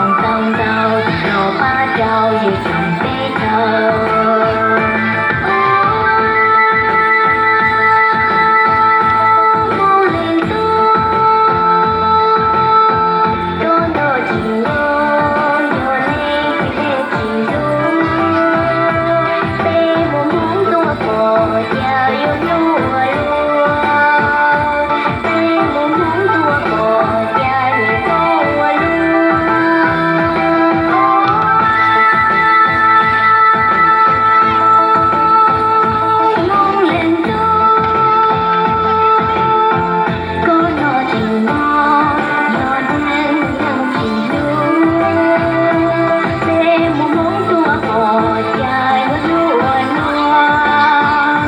Tau ntau los pab rau yus tseem peb caug. Hmoob leej tub, koj noj tsis nyob, yog leej twg leej tsis hlub, peb mus Hmoob tuaj pom cas yuav hlub ua luaj. Peb mus Hmoob tuaj pom cas yuav hlub ua luaj. Hmoob leej tub, koj noj tsis nyob, yog leej twg leej tsis hlub, peb mus Hmoob tuaj pom cas yuav hlub ua luaj.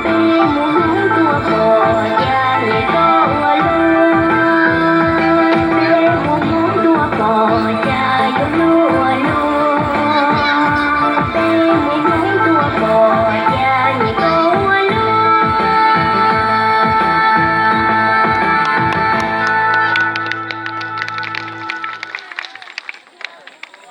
Peb mus Hmoob tuaj pom cas niam koj ua luaj. Peb mus Hmoob tuaj pom cas yuav hlub ua luaj.